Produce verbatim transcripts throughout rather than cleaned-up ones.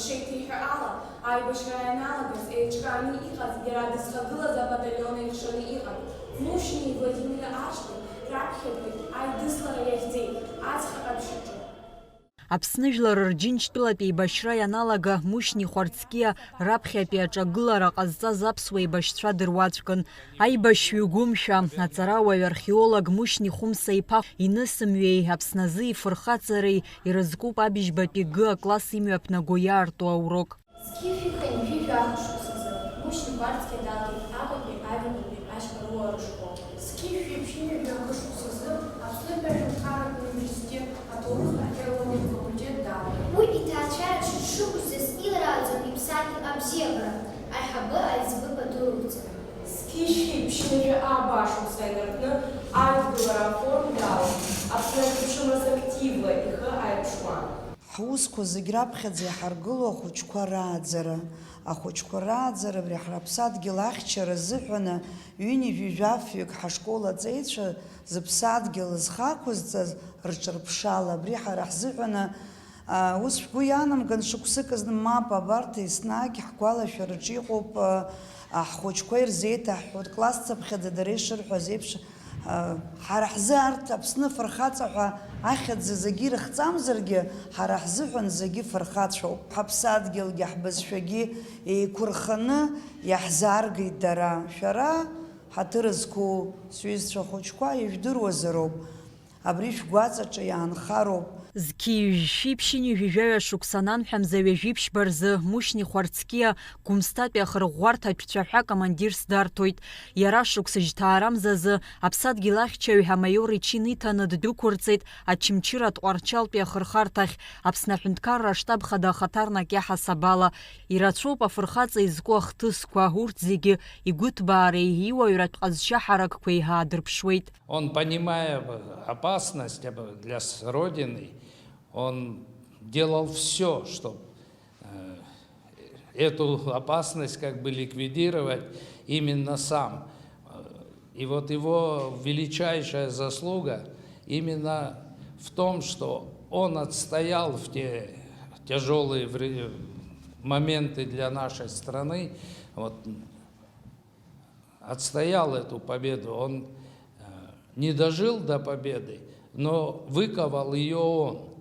Ишеиҭеиҳәо ала, аибашьра ианалагаз еиҿкааны иҟаз иара дызхагылаз абаталион еихшаны иҟан. Мушьни Владимир Ашьни раԥхьатәи аидыслара иахьӡеит аҵх ҟаԥшь аҿы. Аԥсны жәлар рџьынџьтәылатә еибашьра ианалага Мушьни Хәарцкиа раԥхьатәи аҿагылара ҟазҵаз аԥсуа еибашьцәа дыруаӡәкын. Аибашьҩы гәымшәа, аҵарауаҩ археолог Мушьни Хәымса-иԥа инысымҩеи Аԥсназы ифырхаҵареи ирызкуп Абыжьбатәи Г акласс имҩаԥнаго иаарту аурок. Зқьи жәшәи хынҩажәи жәаха шықәсазы Мушьни Хәарцкиа далгеит Аҟәатәи аҩбатәи ашьхаруаа рышкол. Зқьи жәшәи ԥшьынҩажәи жәаха шықәсазы Аԥснытәи аҳәынҭқарратә университет аҭоурых археологиатә факультет далгеит. Уи иҭаацәараҿы дшықәыжьӡаз илрааӡон иԥсадгьыл абзиабара, аиҳабы аиҵбы пату рықәҵаны. Зқьи жәшәи ԥшьынҩажәи ааба шықәса инаркны аидгылара афорум далан, Аԥсны аҿы дшымаз активла ихы ааирԥшуан. Ҳусқәа зегь раԥхьаӡа иҳаргыло ахәыҷқәа рааӡара. Ахәыҷқәа рааӡара абри ҳара ҳаԥсадгьыл ахьчара азыҳәаны ҩынҩажәи жәафҩык ҳашкол аҵеицәа зыԥсадгьыл зхақәызҵаз рҿырԥшала. Абри ҳара ҳзыҳәаны, а, ус шәгәы иаанамган, шықәсык азы мап, абарҭ еснагь ҳгәалашәараҿы иҟоуп, а, а, ҳхәыҷқәа ирзеиҭаҳҳәоит, классцыԥхьаӡа дара ишырҳәаз еиԥш, Ҳара ҳзы арҭ Аԥсны фырхаҵа ҳәа ахьӡ зегьы ирыхҵамзаргьы, ҳара ҳзыҳәан зегьы фырхацәоуп. Ҳаԥсадгьылгьы ҳбызшәагьы еиқәырханы иаҳзааргеит дара. Шәара, ҳаҭыр зқәу сҩызцәа хәыҷқәа, ижәдыруазароуп. Абри шәгәаҵаҿы иаанхароуп. Зқьи жәшәи ԥшьынҩажәи жәаҩа шықәса ананҳәамза ҩажәи ԥшьба рзы Мушьни Хәарцкиа Гәымсҭатәи ахырӷәӷәарҭа ацәаҳәа командирс дарҭоит. Иара шықәса жьҭаарамзазы аԥсадгьыл ахьчаҩ амаиор ичын иҭаны ддәықәырҵеит Очамчыратә Тҟәарчалтәи ахырхарҭахь, Аԥсны аҳәынҭқарра аштаб хада ахаҭарнак иаҳасаб ала. Ирацәоуп афырхаҵа изку ахҭысқәа, урҭ зегьы игәыҭбаареи иуаҩратә ҟазшьа ҳаракқәеи ҳаадырԥшуеит. Он, понимая опасность об-, для с-, Родины, он делал всё, чтоб, э, эту опасность как бы ликвидировать именно сам. Э, и вот его величайшая заслуга именно в том, что он отстоял в те тяжёлые вре-, моменты для нашей страны, вот, отстоял эту победу. Он, э, не дожил до победы, но выковал её он.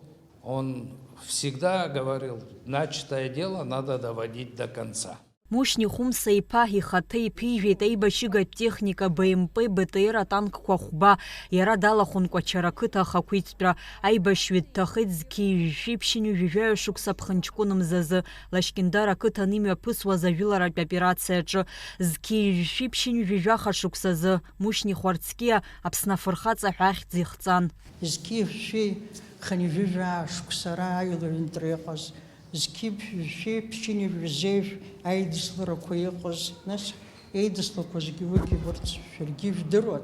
Он всегда говорил: «Начатое дело надо доводить до конца». Мушьни Хәымса-иԥа ихаҭа иԥижәеит аибашьыгатә техника Б М П Б Т Р атанкқәа хәба, иара далахәын Кәачара ақыҭа ахақәиҭтәра. Аибашьҩы дҭахеит зқьи жәшәи ԥшьынҩажәи жәаҩа шықәса ԥхынҷкәын мзазы. Лашькьындар ақыҭан имҩаԥысуаз ажәыларатә операциаҿы, зқьи жәшәи ԥшьынҩажәи жәаха шықәсазы Мушьни Хәарцкиа Аԥсны афырхаҵа ҳәа ахьӡ ихҵан. Зқьи жәшәи хынҩажәи жәаа шықәса ара аилаҩынтра иҟаз, зқьи жәшәи ԥшьынҩажәи жәеижә аидысларақәа иҟаз, нас еидыслақәа зегьы уигьы урҭ шәаргьы ижәдыруан.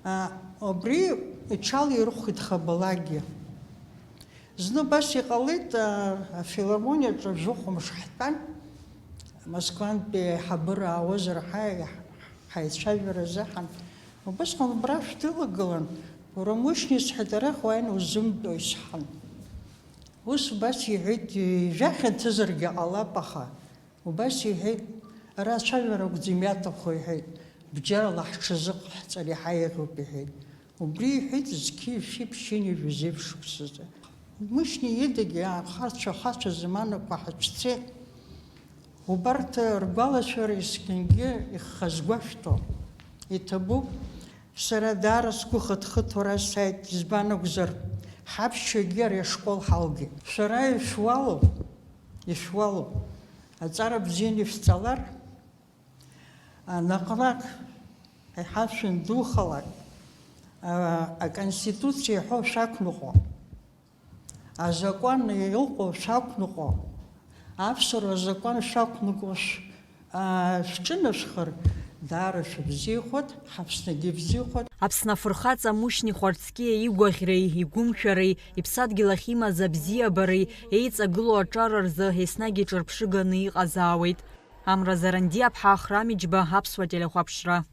А, убри иҽалирхәит Хабалагьы. Зны убас иҟалеит, а, афилармониаҿы жәохә мш ҳтәан, Москвантәи аиҳабыра аауазар ҳа-, ҳаицәажәара азыҳәан. Убасҟан убра шәҭы илагылан, уара Мушьни, сҳәеит, арахь уааины узымтәои, сҳәан. Ус убас иҳәеит, ижәа хьанҭазаргьы ҟалап, аха. Убас иҳәеит, ара ацәажәара акәӡам иаҭаху, иҳәеит, бџьарла ҳҽазыҟаҳҵар иҳаиӷьуп, иҳәеит. Убри иҳәеит зқьи жәшәи ԥшьынҩажәи жәеиза шықәсазы. Мушьни идагьы ахацәа, ахацәа заманақәа ҳацәцеит. Убарҭ ргәалашәара есқьынгьы ихазгәашәҭо иҭабуп. Сара даара сгәы хыҭхыҭуа ара сааит, избан акәзар, ҳаԥшьҩгьы ари ашкол ҳалгеит. Шәара ишәуалуп, ишәуалуп. Аҵара бзианы ишәҵалар, а, наҟ-наҟ еиҳа шәындухалак, а, аконституциа иҳәо шәақәныҟәо, азакәан иҟоу шәақәныҟәо, аԥсуара азакәан шәақәныҟәо шә-, а, шәҿынашәхар, даара шәыбзиахоит, ҳАԥсныгьы ибзиахоит. Аԥсны афырхаҵа Мушьни Хәарцкиа игәаӷьреи, игәымшәареи, иԥсадгьыл ахь имаз абзиабареи, еиҵагылоу аҿар рзы еснагь иҿырԥшыганы иҟазаауеит. Амра Зарандиаԥҳа, Ахрам Иџьба, Аԥсуа телехәаԥшра.